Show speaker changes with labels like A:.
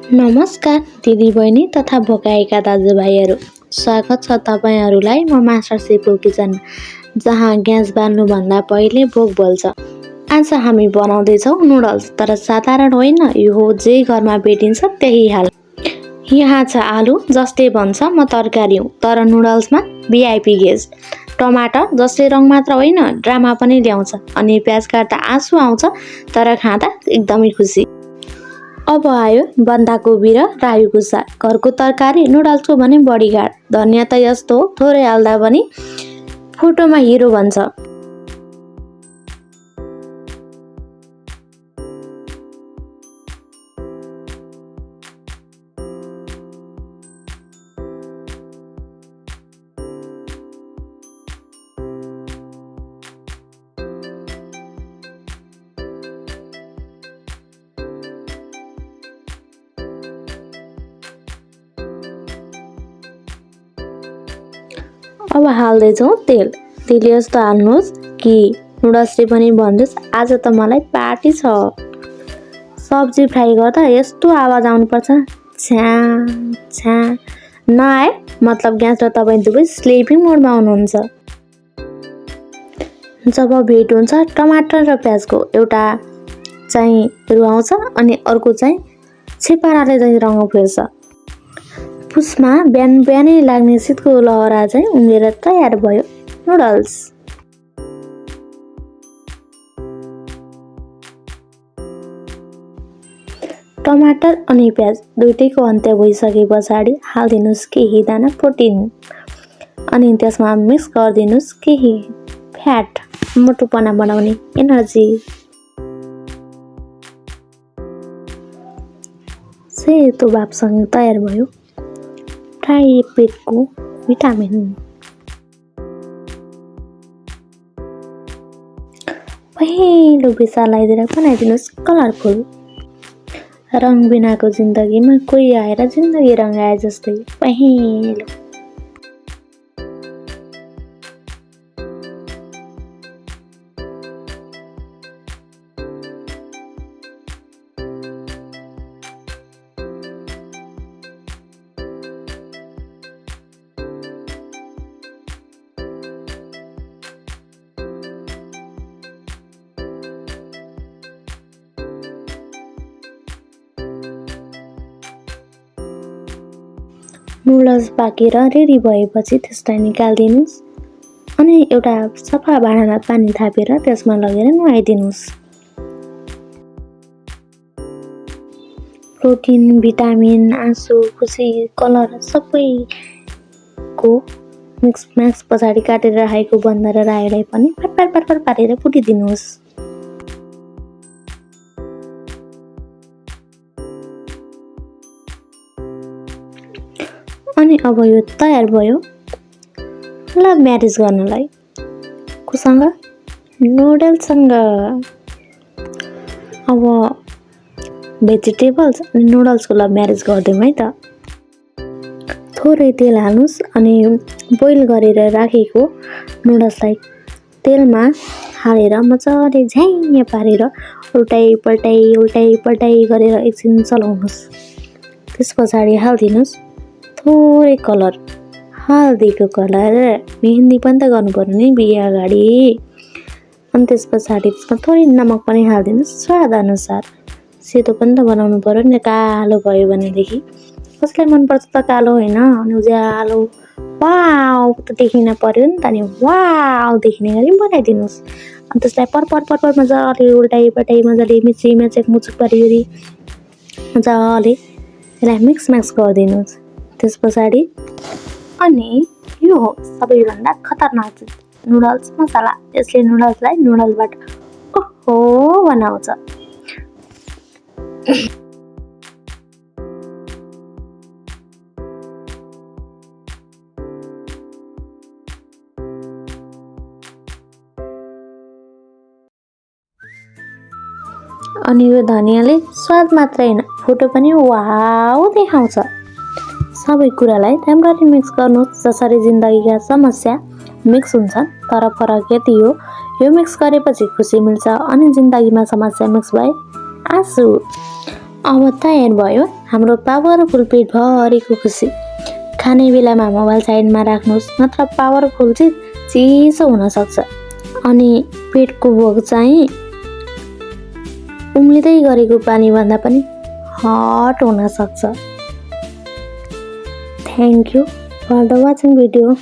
A: नमस्कार दिदीबहिनी तथा भोकाएका दाजुभाइहरू। स्वागत छ तपाईँहरूलाई म मास्टर सेफको किचनमा, जहाँ ग्यास बाल्नुभन्दा पहिले भोक बोल्छ। आज हामी बनाउँदैछौँ नुडल्स, तर साधारण होइन, यो जे घरमा भेटिन्छ त्यही हाल। यहाँ छ आलु, जसले भन्छ म तरकारी हुँ, तर नुडल्समा भिआइपी गेस्ट। टमाटर, जसले रङ मात्र होइन ड्रामा पनि ल्याउँछ। अनि प्याज काट्दा आँसु आउँछ, तर खाँदा एकदमै खुसी। अब आयो बन्दाकोपी र रायोको साग, घरको तरकारी नुडल्सको भने बडीगार्ड। धनियाँ त यस्तो थोरै हाल्दा पनि फोटोमा हिरो भन्छ। अब हाल्दैछौँ तेल। तेल यस्तो हाल्नुहोस् कि नुडल्सले पनि भन्दोस् आज त मलाई पार्टी छ। सब्जी फ्राई गर्दा यस्तो आवाज आउनुपर्छ, छ्या छ्या। नआए मतलब ग्यास र तपाईँ दुवै स्लिपिङ मोडमा हुनुहुन्छ। जब भेट हुन्छ टमाटर र प्याजको, एउटा चाहिँ रुवाउँछ अनि अर्को चाहिँ छेपाराले चाहिँ रङ फेर्छ। पुसमा बिहान बिहानै लाग्ने शीतको लहरा चाहिँ उम्लेर तयार भयो नुडल्स। टमाटर अनि प्याज दुइटैको अन्त्य भइसके पछाडि हालिदिनुहोस् केही दाना प्रोटिन, अनि त्यसमा मिक्स गरिदिनुहोस् केही फ्याट, मोटोपना बढाउने एनर्जी। सेतो भापसँग तयार भयो फ्राई पेटको भिटामिन। पहिलो भिसा लगाइदिएर बनाइदिनुहोस् कलरफुल। रङ बिनाको जिन्दगीमा कोही आएर जिन्दगी रङ्गाए जस्तै पहिलो। नुडल्स पाकेर रेडी भएपछि त्यसलाई निकालिदिनुहोस् अनि एउटा सफा भाँडामा पानी थापेर त्यसमा लगेर नुहाइदिनुहोस्। प्रोटिन, भिटामिन, आँसु, खुसी, कलर सबैको मिक्स म्याक्स पछाडि काटेर राखेको बन्दा र रायोलाई पनि फटफट पारेर फुटिदिनुहोस्। अनि अब यो तयार भयो लभ म्यारेज गर्नलाई। कोसँग? नुडल्ससँग। अब भेजिटेबल्स अनि नुडल्सको लभ म्यारेज गरिदिउँ है त। थोरै तेल हाल्नुहोस् अनि बोइल गरेर राखेको नुडल्सलाई तेलमा हालेर मजाले झ्याङ पारेर उल्टाइ पल्टाइ गरेर एकछिन चलाउनुहोस्। त्यस पछाडि हालिदिनुहोस् थोरै कलर, हल्दीको कलर। मेहन्दी पनि त गर्नु पर्यो नि बिहे अगाडि। अनि त्यस पछाडि त्यसमा थोरै नमक पनि हालिदिनुहोस् स्वाद अनुसार। सेतो पनि त बनाउनु पर्यो नि, कालो भयो भनेदेखि कसलाई मनपर्छ त कालो होइन, अनि उज्यालो वाउ त देखिन पर्यो नि त, नि वाउ देखिने गरी बनाइदिनुहोस्। अनि त्यसलाई पर मजाले उल्टाइ पल्टाइ मजाले मिचेक मुचुक पारिवरी मजाले त्यसलाई मिक्स गरिदिनुहोस्। त्यस पछाडि अनि यो हो सबैभन्दा खतरनाक चिज, नुडल्स मसाला। यसले नुडल्सलाई नुडल्सबाट ओहो बनाउँछ। अनि यो धनियाँले स्वाद मात्रै होइन फोटो पनि वाउ देखाउँछ। सबै कुरालाई राम्ररी मिक्स गर्नुहोस्, जसरी जिन्दगीका समस्या मिक्स हुन्छन्, तर फरक यति हो यो मिक्स गरेपछि खुसी मिल्छ अनि जिन्दगीमा समस्या मिक्स भए आँसु। अब तयार भयो हाम्रो पावरफुल पेटभरिको खुसी। खाने बेलामा मोबाइल साइडमा राख्नुहोस्, नत्र पावरफुल चाहिँ चिसो हुनसक्छ अनि पेटको भोक चाहिँ उम्लिँदै गरेको पानीभन्दा पनि हट हुनसक्छ। Thank you for the watching video.